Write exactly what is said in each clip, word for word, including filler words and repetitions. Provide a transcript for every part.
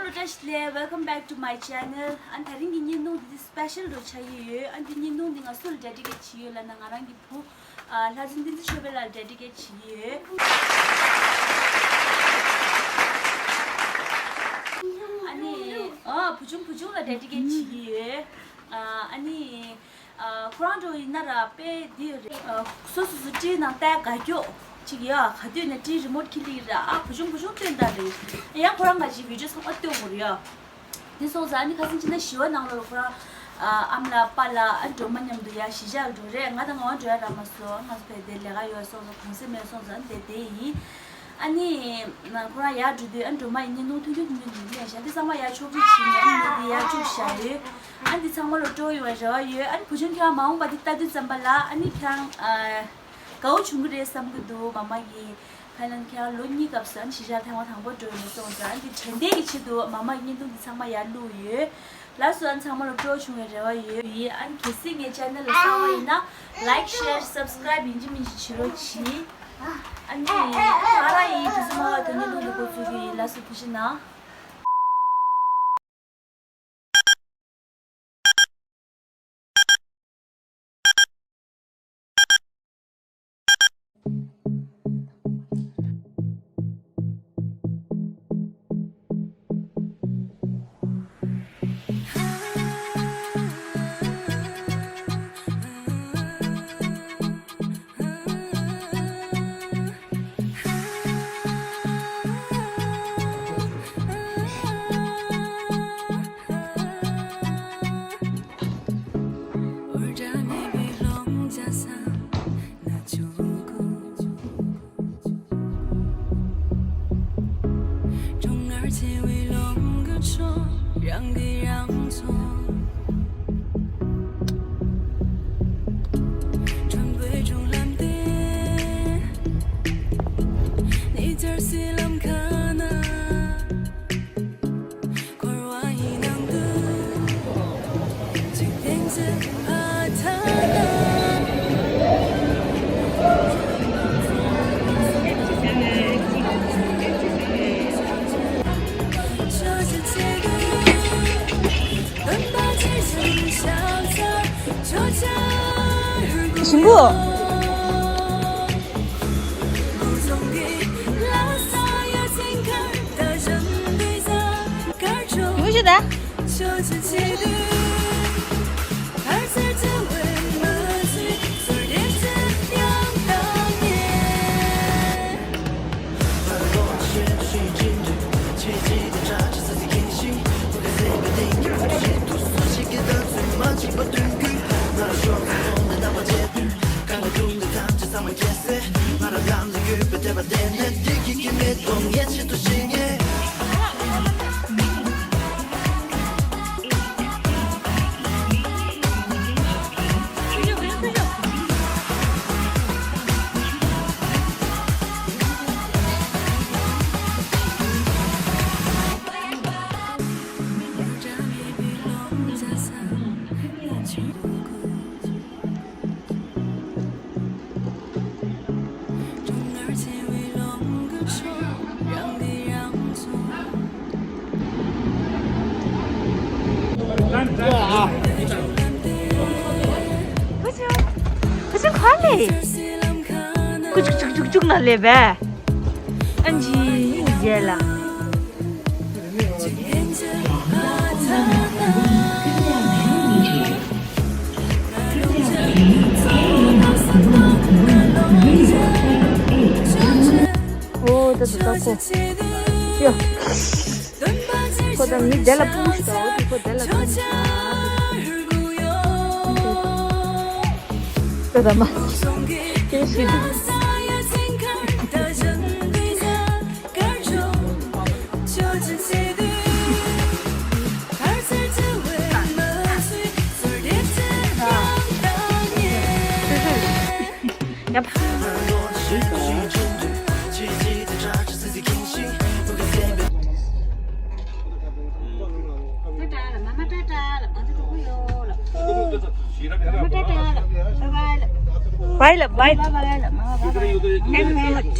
བཀྲ་ཤིས་བདེ་ལེགས། Welcome back to my channel. ཨ་ནི་དེ་རིང་གི་བརྙན་ཐུང་འདི་སི་པེ་ཤལ་འདྲ་ཆགས་ཀྱི་ཡོད། ཨ་ནི་འདི་བརྙན་ཐུང་འདི་ང་སུ་ལ་ཌེ་ཌི་ཀེཊ་བྱེད་ཀྱི་ཡོད་ལབ་ན། ང་རང་གི་བུ་ཨ་ལྷ་འཛིན་བསྟན་འཛིན་ཆོས་འཕེལ་ལགས་ལ་ཌེ་ཌི་ཀེཊ་བྱེད་ཀྱི་ཡོད། ཨ་ནི་ཨ་བུ་ཆུང་བུ་ཆུང་ལ་ཌེ་ཌི་ཀེཊ་བྱེད་ཀྱི་ཡོད། ཨ་ཨ་ནི། ཨ་ཁོ་རང་འདྲ་ཡིན་ན་ར་དཔེ་འདི་རེད། ཨ་སོ་སོ་སོ་ཊི་ནང་ལྟ་དགའ་སྐྱོ་ཅིག་ཡ། ག་དུས་ནས་ཊི་རི་མོཊ་ཁྱེར་ལི་ར། ཨ་བུ་ཆུང་བུ་ཆུང་སྟོན་ད་རེད། ཡང་ཁོ་རང་ག་ཅིག་བི་ཌི་ཡོ་ཚང་མ་སྟོན་དགོས་རེད་ཡ། དེ་སོང་ཙང་ཨ་ནི་ཁ་སང་ཕྱི་ཟླ་བཞི་པ་ནང་ལོགས་ལ་ཁོ་རང་ཨ་ཨ་མ་ལགས་པཱ་ལགས་ཨ་སྒྲོལ་མ་མཉམ་དུ་ཡ་གཞིས་ཆགས་འགྲོ་རེད། ང་དང་ང་འགྲོ་ཡ་རག་མ་སོང་། ང་ཚོ་ཕེབས་དེ་ལས་ཀ་ཡོད་སོང་ཙང་གུང་སེང་མེད་སོང་ཙང་དེ་དེ་ཡིན། ཨ་ནི་ཁོ་རང་ཡར་འགྲོ་དུས་ཨ་སྒྲོལ་མ་ཡི་བརྙན་ཐུང་ཐུང་ཐུང་ཐུང་ཐུང་ལེན་བཞག་དེ་ཚང་མ་ཡར་ཕྱོགས་བསྒྲིགས་བྱས་ནས་ཨ་ནི་དེ་ཡར་བཅུག་བཞག་ཡོད། ཨ་ནི་དེ་ཚང་མ་ལ་སྤྲོ་ཡོང་བའི་རེ་བ་ཡོད། ཨ་ནི་བུ་ཆུང་ཁྱེད་རང་མ་འོངས་པ་དེ་ལྟ་དུས་ཙམ་པ་ལ་ཨ་ནི་ཁྱེད་རང་ཨ་དགའ་བོ་བྱུང་གི་རེད་བསམ་གི་འདུག་མ་མ་གིས་ཁ་ལན་ཁྱེད་རང་ལོ་གཉིས་སྐབས་སུ་ཨ་ནི་གཞིས་ཆགས་ཐེངས་མ་དང་པོ་འགྲོ་ཡོང་སོང་ཙང་ཨ་ནི་དེ་དྲན་རྟེན་གྱི་ཆེད་དུ་མ་མ་གི་བརྙན་ཐུང་དེ་ཚང་མ་ཡར་བླུགས་ཡོད། ལགས་སོ། ཨ་ནི་ཚང་མ་ལ་སྤྲོ་བྱུང་བའི་རེ་བ་ཡོད། ཨ་ནི་གལ་སྲིད་ངའི་ཆེ་ནལ་ལ་གསར་པ་ཡིན་ན་ལའིཀ་ཤེར་སབ་སི་ཀ་རེབ་ཡིན་གཅིག་མིན་གཅིག་བྱེད་རོགས་གྱིས། ཨ་ནི་ཨ་ར་ཡིན་དུས་སུ་མ་བ་དོན་གཉེར་གཏོང་དུ་འགོ་བཙུགས་རྒྱུ་ཡིན། ལགས་སོ། ཐུགས་རྗེ་གནང་། ཞིམ་པོ། ཡོང་ཤི་ད། ཁོ་ཚོ་ཁ་ལས། ཀུ་ཅུག་ཅུག་ཅུག་ཅུག་ན་ལས་བས། ཨན་ཇི་ཡིན་རྗེས་ལ། ཨོ་ད་ད་ད་ཁོ། ཡ། ཁོ་ད་མི་དེ་ལ་ཕུང་ཞིག་ད། ཨོ་དེ་ཁོ་དེ་ལ་ཕུང་ཞིག་ད། ད་ད་མ། ཁྱེད་ཤི་དུ། ཡ། Bye ལ་bye. Bye bye ལ་མ་bye bye. Thank you very much.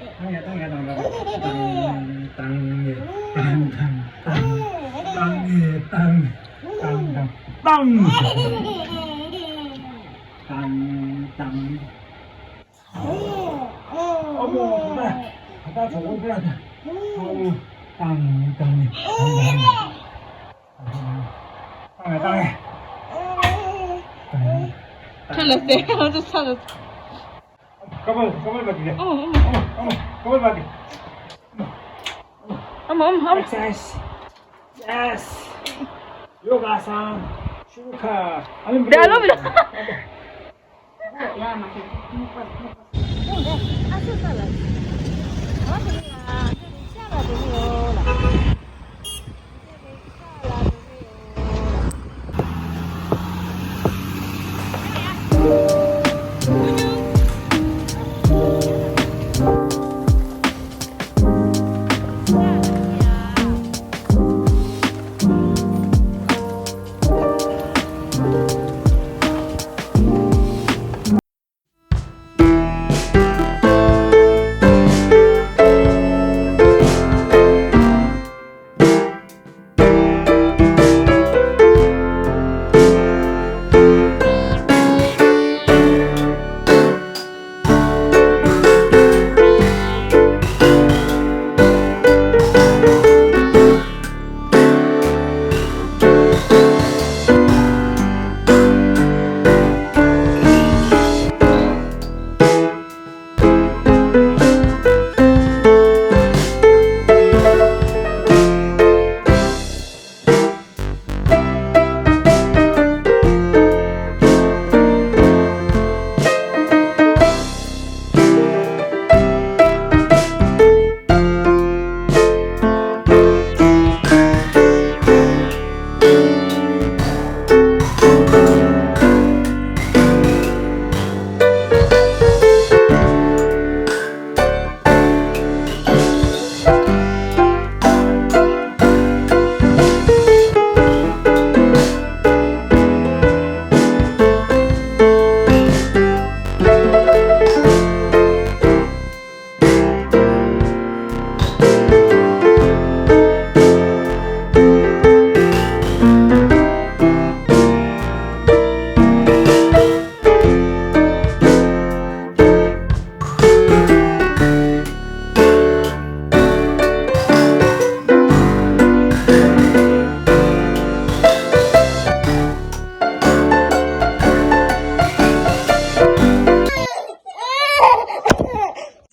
བཏང་ཡ་བཏང་ཡ་བཏང་བཏང་བཏང་ཡ་བཏང་བཏང་བཏང་ཡ་བཏང་བཏང་བཏང་བཏང་བཏང་བཏང་བཏང་། ཨ་མ། ད་ད་གྲོགས་པོ་ཕེབས་ད། ཨ་མ། བཏང་བཏང་བཏང་བཏང་། ཁ་ལ་ཟས་ཁ་ལ་ཟས། ཀ་བ་ཀ་བ་བ་དེ། ཨོ་ཨོ། ཨོ་ཨོ། ཀ་བ་བ་དེ། ཨམ་ཨམ་ཨམ། Yes, yes. ཡོ་ག་སང་ཤུ་ཁ། ཨ་ལམ་བི། ད་ལོ་བི། ཡ་མ་ཤི། ཨ་སུ་ས་ལ། ཨ་དེ་ནི་ཡ། དེ་ནི་ཤ་ལ་དེ་ནི་ཡོ་ལ།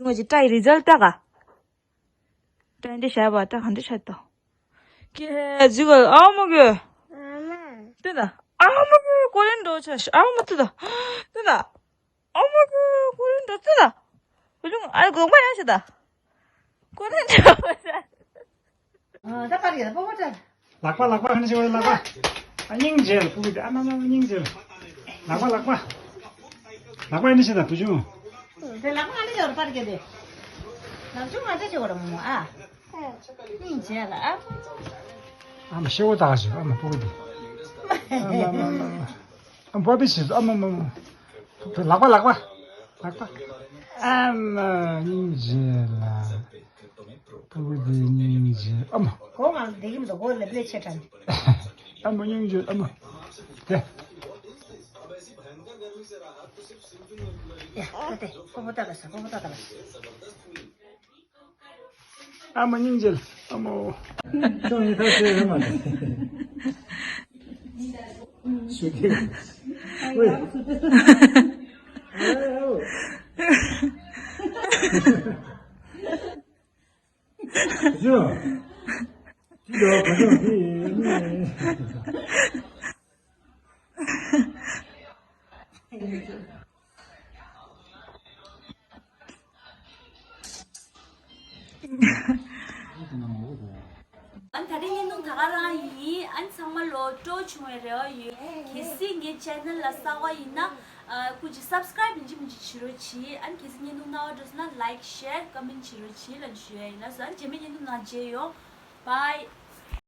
ངོ་ཅི་ཏྲ་ཡི་རི་ཛལ་ཏྲ་ག་ཏྲ་འདི་ཤ་བ་ཏྲ་ག་འདི་ཤ་ཏོ། ཀེ་ཟི་གོ་ཨ་མོ་གོ། ཏེ་ད་ཨ་མོ་གོ་ཀོ་རེན་འགྲོ་ཆ་ཨ་མོ་ཏེ་ད། ཏེ་ད་ཨ་མོ་གོ་ཀོ་རེན་འགྲོ་ཏེ་ད། བུ་ཆུང་ཨ་གོ་མ་ཡ་ཤ་ད། ཀོ་རེན་འགྲོ་ཆ། ཨ་ད་པར་གྱི་ད་པོ་པོ་ཏྲ། ལག་པ་ལག་པ་ཧ་ནི་ཞིག་ལག་པ། ཨ་སྙིང་རྗེ་ལ་ཕུ་གུ་དེ་ཨ་མ་མ་སྙིང་རྗེ་ལ། ལག་པ་ལག་པ། ལག་པ་ཨ་ནི་ཞིག་ད་བུ་ཆུང་། དེ་ལག་པ་ཨ་ནི་ཞིག་པར་གྱི་དེ། ལག་ཆུང་ང་ཚ་ཞིག་བར་མོ་ཨ། སྙིང་རྗེ་ལ་ཨ། ཨ་མ་ཤེ་བོ་ད་ཞིག་ཨ་མ་ཕུ་གུ་དེ། ཨ་མ་མ་མ་མ། ཨ་མ་པ་པི་ཞིག་ཨ་མ་མ་མ། ལག་པ་ལག་པ། ལག་པ། ཨ་མ་སྙིང་རྗེ་ལ། ཕྲུ་གུ་འདི་སྙིང་རྗེ་ཨ་མ། གོང་ང་བསྡད་ཀྱི་མི་འདུག་གོ་ལེབ་ལེ་ཆེ་དྲགས་ནས། ཨ་མ་སྙིང་རྗེ་ཨ་མ། དེ། ཡ་ད་དེ་ཀོ་པོ་ཏ་ལ་ས་ཀོ་པོ་ཏ་ལ་ས། ཨ་མ་སྙིང་རྗེ་ཨ་མ། ཅོང་ཡི་ཐག་ཆོད་ཡོད་མ་རེད། ཞུ་གི། ཝེ། ཨ་ཡ་ཨོ། ཇོ། ཇོ་ག་ཇོ་ཇི། ཨན་ད་རེས་བརྙན་ཐུང་ད་ག་རང་ཡིན། ཨན་ཚང་མ་ལོ་སྤྲོ་བྱུང་བའི་རེ་བ་ཡོད། གལ་སྲིད་ངའི་ཆེ་ནལ་ལ་གསར་པ་ཡིན་ན་ཨ་སྐུ་མཁྱེན་སབ་སི་ཀ་རེབ་ཡིན་གཅིག་མིན་གཅིག་བྱེད་རོགས་གྱིས། ཨན་གལ་སྲིད་བརྙན་ཐུང་སྣང་བ་འགྲོ་སོང་ན་ལའིཀ་ཤེར་ཀོ་མེན་ཊི་བྱེད་རོགས་གྱིས་ལབ་ཞུ་ཡ་ཡིན། ལགས་སོ། ཨན་རྗེས་མའི་བརྙན་ཐུང་ནང་མཇལ་ཡོང་། བཱའི།